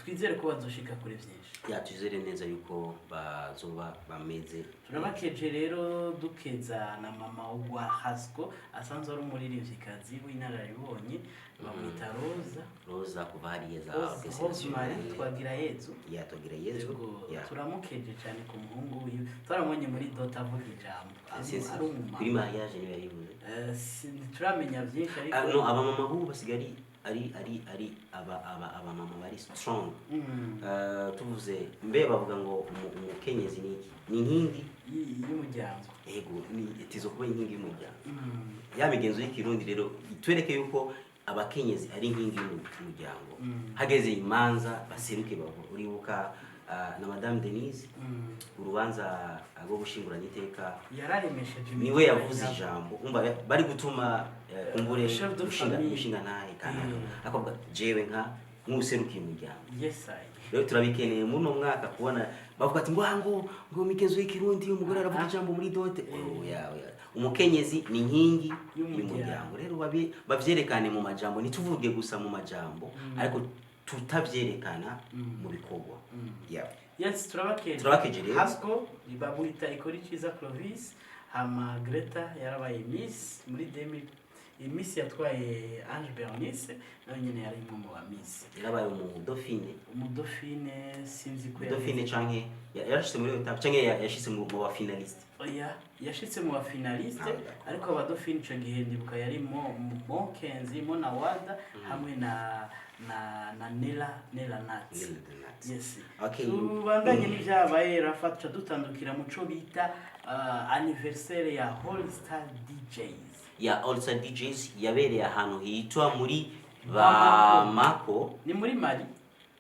twizere ko bazoshika kuri vyinshi. Ya, twizere neza yuko bazoba bameze. Turabakeje rero, dukeza na mama wa Hasco asanzwe ari umuririmvyikazi w'inararibonye, bamwita Rosa. Rosa kuva hariya za Orchestre Rosemary Nationale. Twagira Yezu. Ya, Twagira Yezu. Yego, turamukeje cyane ku muhungu wiwe. Twaramubonye muri dot avuga ijambo ari umumama. Kuri mariage niwe yayivuze. Ntituramenya byinshi, ariko Ah, no, abamama bubu basigaye ari ari aba mama bari strong. Tuvuze mbe bavuga ngo umukenyezi ni iki? Ni inkingi y'umuryango. Ego, ni itizo kuba inkingi y'umuryango. Ya migenzo y'ikirundi rero itwereke yuko abakenyezi ari inkingi y'umuryango. Hageze imanza baseruke bavuga. Uribuka na Madame Denise, urubanza rwo gushinguranya iteka, yararemesheje niwe imitima yavuze yabo. ijambo. Umva, bari gutuma kumbure Chef de gushinga famille. gushinga ntahe kanaka, akavuga jewe nka nk'userukiye umuryango. Yes, I. Rero turabikeneye muri uno mwaka kubona bavuga ati ngo ah, ngo migenzo y'ikirundi, umugore aravuga ijambo muri dot. Oya, oya, umukenyezi ni inkingi y'umuryango. Y'umuryango. Rero bavyerekane mu majambo, ntituvuge gusa mu majambo ariko tutavyerekana mu bikorwa. Yeah. Yes, turabakeje. Turabakeje rero. Hasco bamwita ikora iciza Clovis. Hama Greta yarabaye Miss muri 2000. Iyi Miss yatwaye Ange Bernice, nawe nyene yari imwe mu ba Miss. Yarabaye umudofine. Umudofine, sinzi ko Dauphine canke yarashitse muri étape canke yashitse mu ba finaliste? Oya, yashitse mu ba finaliste. Ah, d'accord. Ariko abadofine ico gihe ndibuka yarimo Mokenzi, Mona Wada hamwe na Nela Nat. Nela Nat. Yes. Okay. Tubandanye n'ivyabaye, Rafa. Tuca dutandukira mu co bita anniversaire ya Holy Star DJs. Ya All Star DJs yabereye ahantu hitwa muri Bamako. Bamako. Ni muri Mali.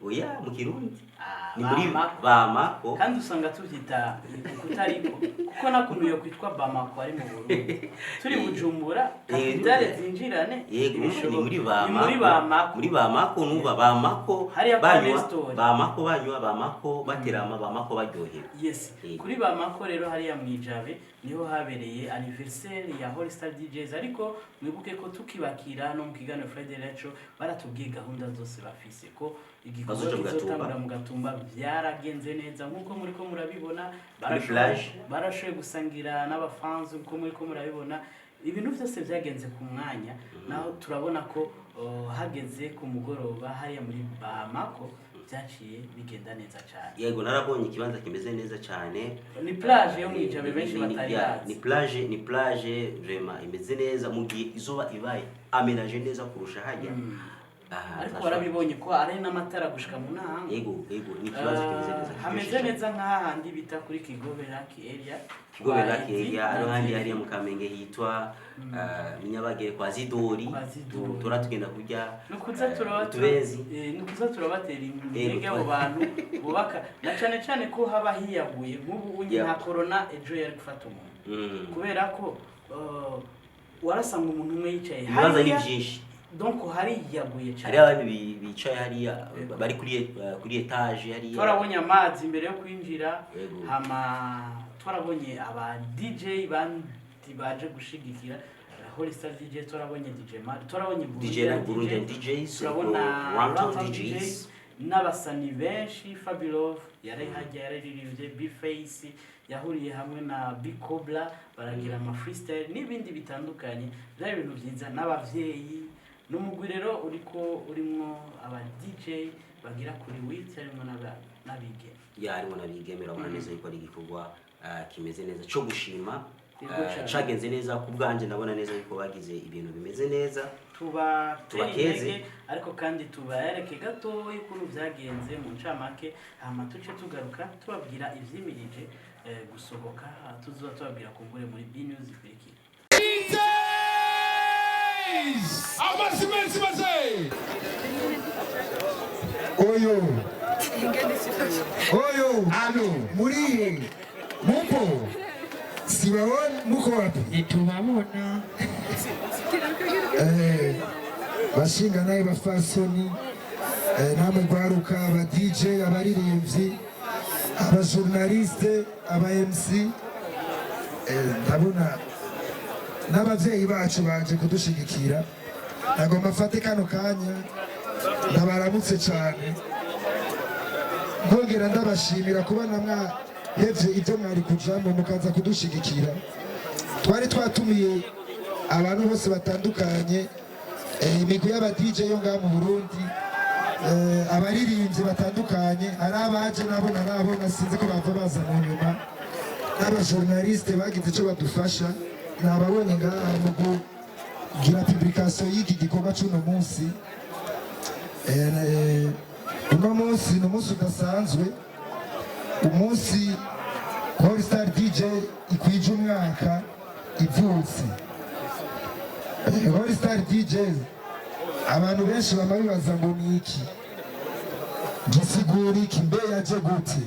Oya, mu Kirundi. Ah, ni muri Bamako. Bamako. Kandi usanga tuvyita kutariko, kuko nakumiye kwitwa Bamako ari mu Burundi, turi Bujumbura, capitale zinjirane. Yego, ni Ntibishoboka. muri Ni Bamako. muri Bamako. Muri Bamako, nuba Bamako Hariya kwa banywa Nestor. Bamako banywa, Bamako baterama, Bamako baryohewe. Yes. Yego. Kuri Bamako rero, hariya mwijabe, niho habereye anniversaire ya Holy Star DJs. Ariko mwibuke ko tukibakira no mu kiganiro Friday Retro baratubwiye gahunda zose bafise, ko igikorwa Bazoja mu Gatumba. kizotangura mu Gatumba. Byaragenze neza nk'uko muri ko murabibona. Kuri Barashoboye plage. Barashoboye gusangira n'abafanzi nk'uko muri ko murabibona. Ibintu byose byagenze ku mwanya. Naho turabona ko hageze ku mugoroba hariya muri Bamako byaciye bigenda neza cyane. Yego, narabonye ikibanza kimeze neza cyane. Ni plage yo mwijabe benshi batari Ya, bazi. Ni plage, ni plage vraiment imeze neza mu gihe izuba ibaye aménagé neza kurusha hajya. Aha, Ariko warabibonye ko ari n'amatara gushika mu ntango. Yego, ni ikibanza kimeze neza, Ah, hameze kiryoshye. Neza nk'ahandi bita kuri Kigobe Lake Area. Kigobe Kwa Lake Edi Area, na hariho handi Teddy. hariya mu Kamenge hitwa Minyabagere kwa Zidori. Kwa Zidori. Tura tugenda kurya Nukuza turaba utubenzi. Nukuza turabatera intege abo Yego. bantu bubaka, na cane cane ko haba hiyaguye nk'ubu unye nta corona ejo yari gufata umuntu, kubera ko warasanga umuntu umwe yicaye Ibibanza ni hariya, byinshi. Donc hariyaguye cyane. Hariho abandi bicaye hariya bari kuri étage hariya. Twarabonye amazi imbere yo kwinjira. Yego. Hama twarabonye aba DJ bandi baje gushigikira Holy Star DJ, twarabonye DJ Mar, twarabonye DJ Burundian DJs, turabona Runtown Runtown DJs. DJs n'abasani benshi. Fabilove yari hajya, yararirimbye, Bface yahuriye hamwe na B Cobra baragira ama freestyle n'ibindi bitandukanye. Byari ibintu byiza n'abavyeyi n'umugwi rero uriko urimwo aba DJ bagira kuri 8, harimo n'abigeme. Ya, harimo n'abigeme. Urabona neza yuko ari igikorwa kimeze neza cyo gushima. Yego cane. Cagenze neza ku bwanje, ndabona neza yuko bagize ibintu bimeze neza. Tubatere Tubakeze. intege, ariko kandi tubayereke gatoya ukuntu byagenze mu ncamake, hama tuce tugaruka tubabwira ivyimirije gusohoka. Tuzoba tubabwira kumbure muri B News ikurikira. Amasi menshi maze. Oyo oyo, alo, muri mupo? Sibaona, muko wapi? Ntitubabona. Bashinga naye bafasoni, namwe gwaruka, aba DJ, abaririmbyi, aba journaliste, aba MC, ndabona n'abavyeyi bacu baje kudushigikira. Nagomba mfate kano kanya ndabaramutse cyane, nkongera ndabashimira kuba namwahevye ibyo mwari kujamo mukaza kudushigikira. Twari twatumiye abantu bose batandukanye, imigwi y'aba DJ yo ngaha mu Burundi, abaririmbyi batandukanye. Hari abaje nabo narabona, sinzi ko bava baza mu nyuma, n'abajournaliste bagize icyo badufasha, nababonye ngaha mu kugira publication y'iki gikorwa c'uno munsi. Uno munsi ni umunsi udasanzwe, umunsi Holy Star DJ ikwije umwaka ivutse. Holy Star DJ, abantu benshi bama bibaza ngo ni iki, gisigura iki, mbe yaje gute?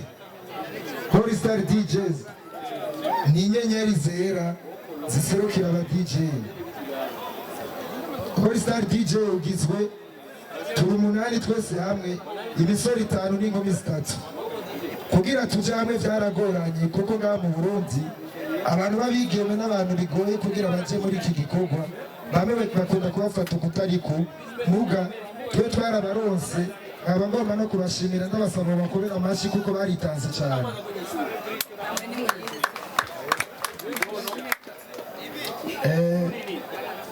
Holy Star DJs ni inyenyeri zera ziserukira aba DJ. Holy Star DJ ugizwe, turi umunani twese hamwe, imisore itanu n'inkumi zitatu. Kugira tuje hamwe vyaragoranye, kuko ngaha mu Burundi abantu b'abigeme n'abantu bigoye kugira baje muri iki gikorwa. Bamwe bakunda kubafata ukutariko, muga twe twarabaronse. Nkaba ngomba no kubashimira, ndabasaba bakorera amashyi kuko baritanze cyane.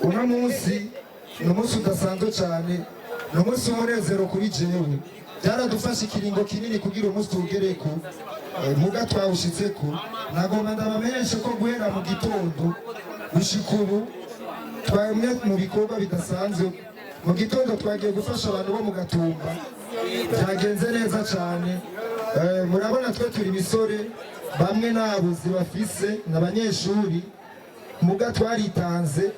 Uno munsi ni umunsi udasanzwe cyane, ni umunsi w'umunezero kuri jewe. Byaradufashe ikiringo kinini kugira umunsi tuwugereko, muga twawushitseko. Nagomba ndabamenyeshe ko guhera mu gitondo gushika ubu twamwe mu bikorwa bidasanzwe. Mu gitondo twagiye gufasha abantu bo mu Gatumba, byagenze neza cyane. Murabona twe turi imisore, bamwe ntabuzi bafise, ni abanyeshuri, muga twaritanze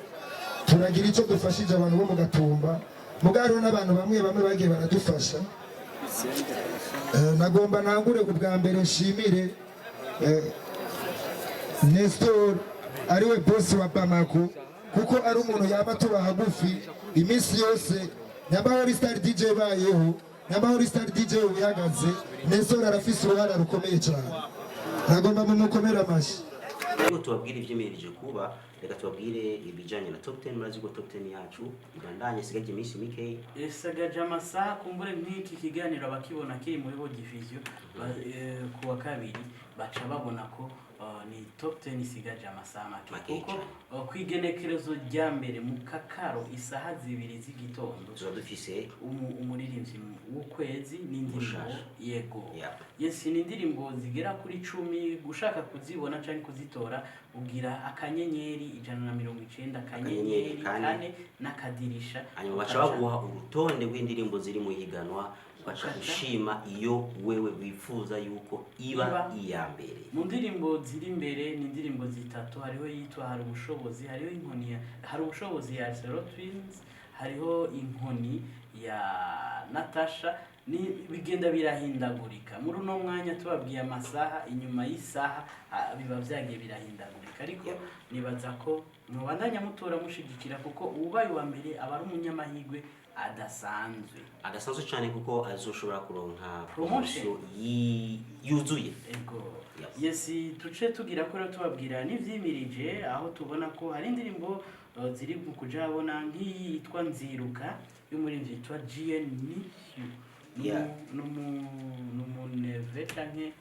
turagira icyo dufashije abantu bo mu Gatumba. Muga hariho n'abantu bamwe bamwe bagiye baradufasha. Nagomba ntangure ubwa mbere nshimire Nestor, ariwe boss wa Bamako, kuko ari umuntu yaba tuba hagufi iminsi yose. Nyamba Holy Star DJ bayeho, nyamba Holy Star DJ ubihagaze, Nestor arafise uruhara rukomeye cyane. Nagomba mumukomere amashyi. Rero tubabwire ivyimirije kuba, reka tubabwire ibijanye na top 10. Murazi ko top 10 yacu ibandanye, isigaje iminsi mike. Isagaje amasaha. Kumbure nk'iki kiganiro abakibona kiri muri bo division ku wa kabiri baca babona ko ni top 10 isigaje amasaha make, Make kuko cyane. Kw'igenekerezo rya mbere mu kakaro isaha 2 z'igitondo tuba dufise umuririmbyi w'ukwezi n'indirimbo. Mushasha. Yego. Yeah. Yes, ni indirimbo zigera kuri 10. Gushaka kuzibona canke kuzitora, ugira *190 akanyenyeri akanyenyeri kane. kane n'akadirisha. Hanyuma baca baguha urutonde rw'indirimbo ziri mu higanwa, ugaca ushima iyo wewe wifuza yuko iba Iba. iya mbere. Mu ndirimbo ziri imbere ni indirimbo zitatu. Hariho yitwa Hari Ubushobozi, hariho Inkoni ya Hari Ubushobozi ya Zero Twins, hariho Inkoni ya Natasha. Ni bigenda birahindagurika muri uno mwanya tubabwiye amasaha, inyuma y'isaha biba vyagiye birahindagurika, ariko nibaza ko mubandanya mutora mushigikira, kuko ubaye uwa mbere aba ari umunyamahirwe adasanzwe. Adasanzwe cyane, kuko azoshobora kuronka Promotion. promotion yuzuye. Ego. Yes. Yes, tuce tugira ko rero tubabwira n'ivyimirije, aho tubona ko hari indirimbo ziri mu kuja habona, nk'iyi yitwa Nziruka y'umuririmbyi yitwa GN Nihu. N'umuneve canke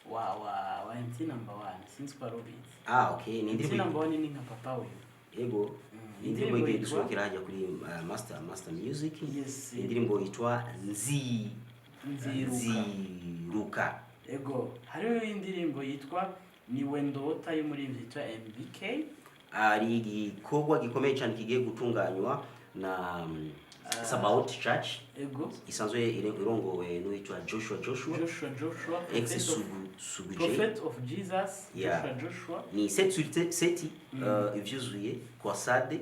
wa MC Number One, sinzi ko ari ubizi. Ah, okay, ni MC indirimbo Number One ni nka papa wiwe. Yego. Ni indirimbo Indirimbo igiye yitwa gusohokera hajya kuri Master Music. Yes. Indirimbo yitwa Nzi Nziruka. Nziruka. Ego, hariho indirimbo yitwa Niwe Ndota y'umuririmbyi yitwa MBK. Ari igikorwa gikomeye cyane kigiye gutunganywa na Sabaoth Church Ego. isanzwe irongowe n'uwitwa Joshua Joshua. Joshua Joshua ex Prophet of Sugu Sugu J. Prophet of Jesus. Yeah. Joshua Joshua. Ni sept sur sept, ivyuzuye kwa sade,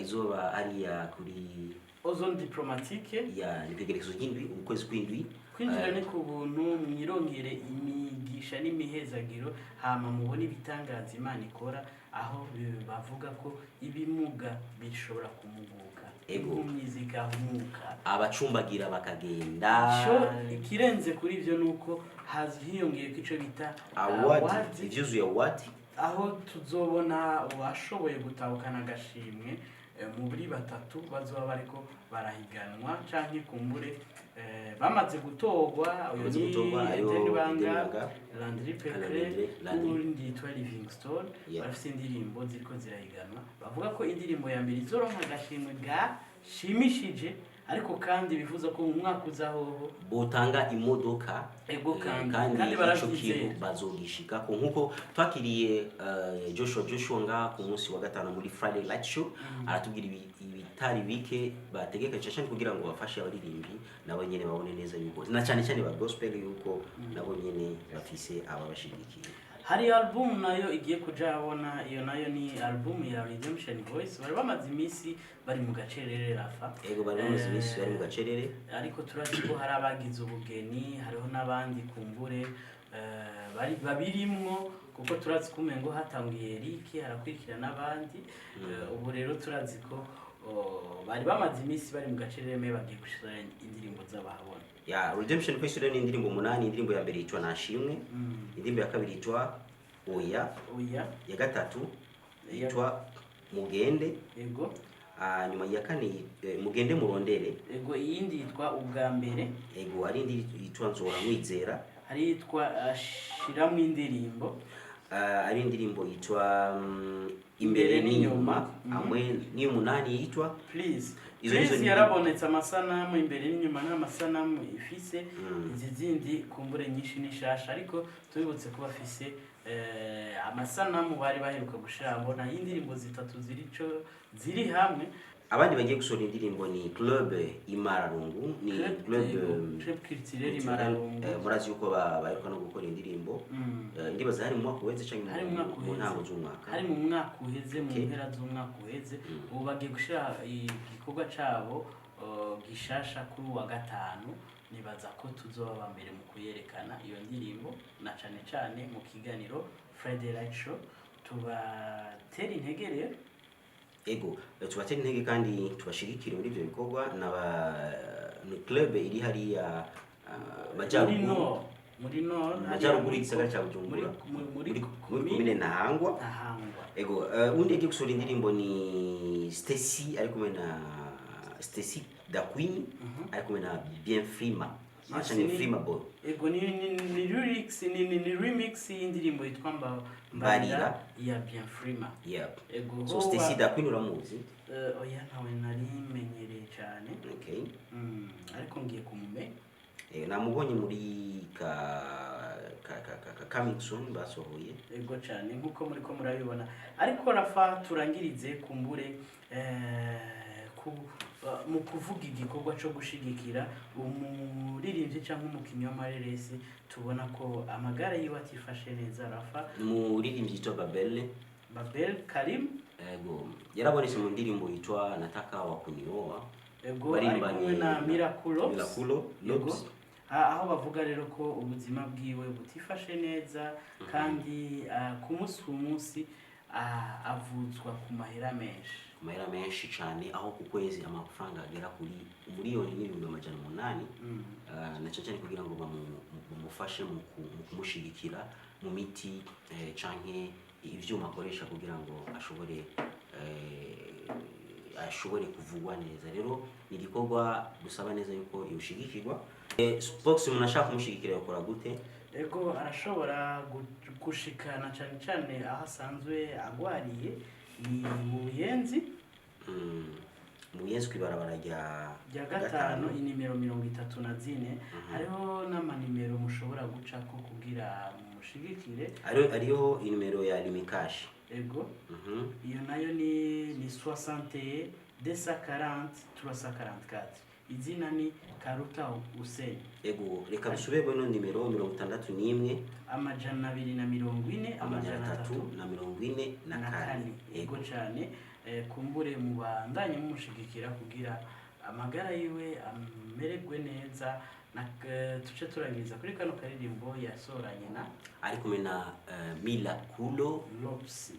izoba hariya kuri Ozone Diplomatique. Ya, ni kwigerekezo ry'indwi, ukwezi kw'indwi. Kwinjira ni ku buntu, mwirongere imigisha n'imihezagiro, hama mubone ibitangaza Imana ikora, aho bavuga ko ibimuga bishobora kumuguka, Ego. impumyi zigahumuka, abacumbagira bakagenda. Ico ikirenze kuri ivyo ni uko hiyongeye ko ico bita award. Award. Ivyuzuye award. Aho tuzobona uwashoboye gutahukana agashimwe muri batatu bazoba bariko barahiganwa canke kumbure bamaze gutorwa. Uyu Bamaze ni gutorwa, hariho Eden Banga, Eden Banga, Landry Pekre, Landry, Landry. n'uwundi yitwa Livingstone. Yeah. Barafise indirimbo ziriko zirahiganwa. Bavuga ko indirimbo ya mbere izoronka agashimwe gashimishije. Ariko kandi bifuza ko mu mwaka uzahoho Botanga imodoka. Ego. Kandi Kandi ico baravyizeye. kintu bazogishikako nkuko twakiriye Joshua nga ku munsi wa gatanu muri Friday Light Show, aratubwira ibitari bike bategeka cyane kugira ngo bafashe abaririmbyi nabo nyene babone neza yuko, na cyane cyane ba gospel, yuko nabo nyene bafise ababashigikiye. Hari album nayo igiye kuja abona. Iyo nayo ni album ya Redemption Voice. Bari bamaze iminsi bari mu gacerere, Rafa. Ego, bari bamaze iminsi bari mu gacerere. Ariko turazi ko hari abagize ubugeni, hariho n'abandi kumbure bari babirimwo, kuko turazi ko umengo hatanguye Eric, harakurikira n'abandi. Ubu rero turazi ko, oh, bari bamaze iminsi bari mu gacerere, me bagiye gushira indirimbo z'abahabona. Ya Redemption Voice rero ni indirimbo umunani. Indirimbo ya mbere yitwa Nashimwe, indirimbo ya kabiri yitwa Oya, Oya. ya gatatu yitwa Mugende, hanyuma iya kane Mugende Murondere. Ego, iyindi yitwa Ubwa Mbere. Ego, hari indi yitwa Nzora Mwizera. Hari yitwa Shiramwo Indirimbo. Hari indirimbo yitwa Imbere n'Inyuma, hamwe n'iy'umunani yitwa Please. Izo nizo Please ni yarabonetse amasanamu. Imbere n'inyuma n'amasanamu ifise. Izi zindi kumbure nyinshi ni shasha, ariko tubibutse ko bafise amasanamu bari baheruka gushira mbona y'indirimbo zitatu ziri co ziri hamwe. Abandi bagiye gusohora indirimbo ni Club Imararungu, ni Club, Club Culturel Imararungu. Murazi yuko baheruka no gukora indirimbo. Ndibaza hari mu mwaka uheze canke Hari mu mwaka mu ntango uheze. z'umwaka. Hari mu mwaka uheze, mu mpera z'umwaka uheze. Ubu bagiye gushira igikorwa cabo gishasha kuri uwa gatanu. Nibaza ko tuzoba aba mbere mu kuyerekana iyo ndirimbo, na cane cane mu kiganiro Friday Light Show. Tubatera intege rero. Ego, tubatera intege kandi tubashigikire muri ibyo bikorwa. Naba ni club iri hariya Muri majyaruguru, nord, muri nord. Majyaruguru y'igisagara cya Bujumbura, muri muri komine Ntahangwa. Ntahangwa. Ego, undi yagiye gusohora indirimbo ni Stacy, ari kumwe na Stacy da Queen, ari kumwe na Bien Frima. Yes, Acha ni Frima Boy. Ego, ni lyrics, ni remix y'indirimbo yitwa Mbarira. Mbarira ya Bien Frima. Ego. So Stacy da Queen uramuzi? Oya, ntawe nari menyereye cyane. Ariko ngiye kumumenya. Namubonye muri ka coming soon basohoye. Ego cyane, nkuko muri ko murabibona. Ariko Rafa, turangirize kumbure mu kuvuga igikorwa cyo gushigikira umuririmbyi cyangwa umukinnyi w'amareresi tubona ko amagara yiwe atifashe neza, Rafa. Umuririmbyi yitwa Babel. Babel Karim. Ego, yarabonetse mu ndirimbo yitwa Nataka wa Kunioa. Ego, ari kumwe na Miraculo. Miraculo Ego. Lobs. Aho bavuga rero ko ubuzima bwiwe butifashe neza, kandi ku munsi ku munsi avuzwa ku mahera menshi. Ku mahera menshi cyane, aho ku kwezi amafaranga agera kuri 1,800,000, na cyane cyane kugira ngo bamufashe mu kumushigikira mu miti canke ivyuma akoresha kugira ngo ashobore kuvugwa neza. Rero ni igikorwa dusaba neza yuko yoshigikirwa. Spox, umuntu ashaka kumushigikira yakora gute? Ego, arashobora gushikana cyane cyane aho asanzwe agwariye, ni mu Buyenzi. Mu Buyenzi, kw'ibarabara rya Rya gatanu, inimero 34. Hariho n'amanimero mushobora gucako kugira mushigikire. Hariho inimero ya Lumicash. Ego. Iyo nayo ni 61 240 344. Izina ni Karuta Hussein. Ego, reka dusubire ino nimero: 61, 240, 344. Na kane. Ego cyane. Kumbure mubandanye mumushigikira kugira amagara yiwe amererwe neza. Na tuce turangiriza kuri kano karirimbo yasoranye na Ari kumwe na Mila Kulo Lopsi,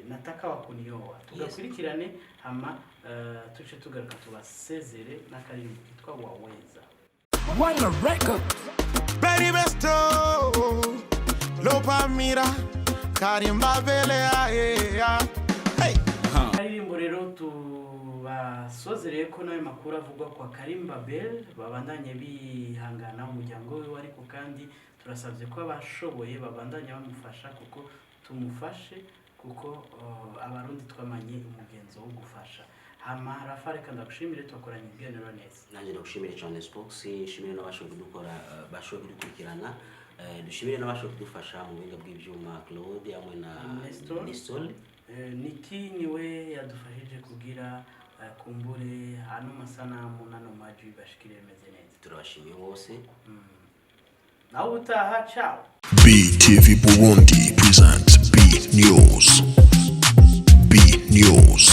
Nataka wa Kunioa. Tugakurikirane, hama tuce tugaruka tubasezere n'akaririmbo kitwa Waweza. Wanga Record. Baby besto Lopa mira Karimba vele ae. Hey. Karirimbo rero tubasozereye ko n'ayo makuru avugwa kwa Karimba Bell. Babandanye bihangana umuryango we, ariko kandi turasabye ko abashoboye babandanya bamufasha, kuko tumufashe, kuko Abarundi twamanye umugenzo wo gufasha. Hama Rafa, reka ndagushimire, twakoranye ibiganiro neza. Nanjye ndagushimire cyane, Spox, nshimire n'abashoboye kudukora, bashoboye kudukurikirana. Dushimire n'abashoboye kudufasha mu buhinga bw'ibyuma, Claude hamwe na Nestor. Nestor. Niki niwe yadufashije kugira kumbure ano masanamu n'ano majwi bashikire bimeze neza. Turabashimiye bose. Nawe utaha, ciao. BTV Burundi presents B News. B News.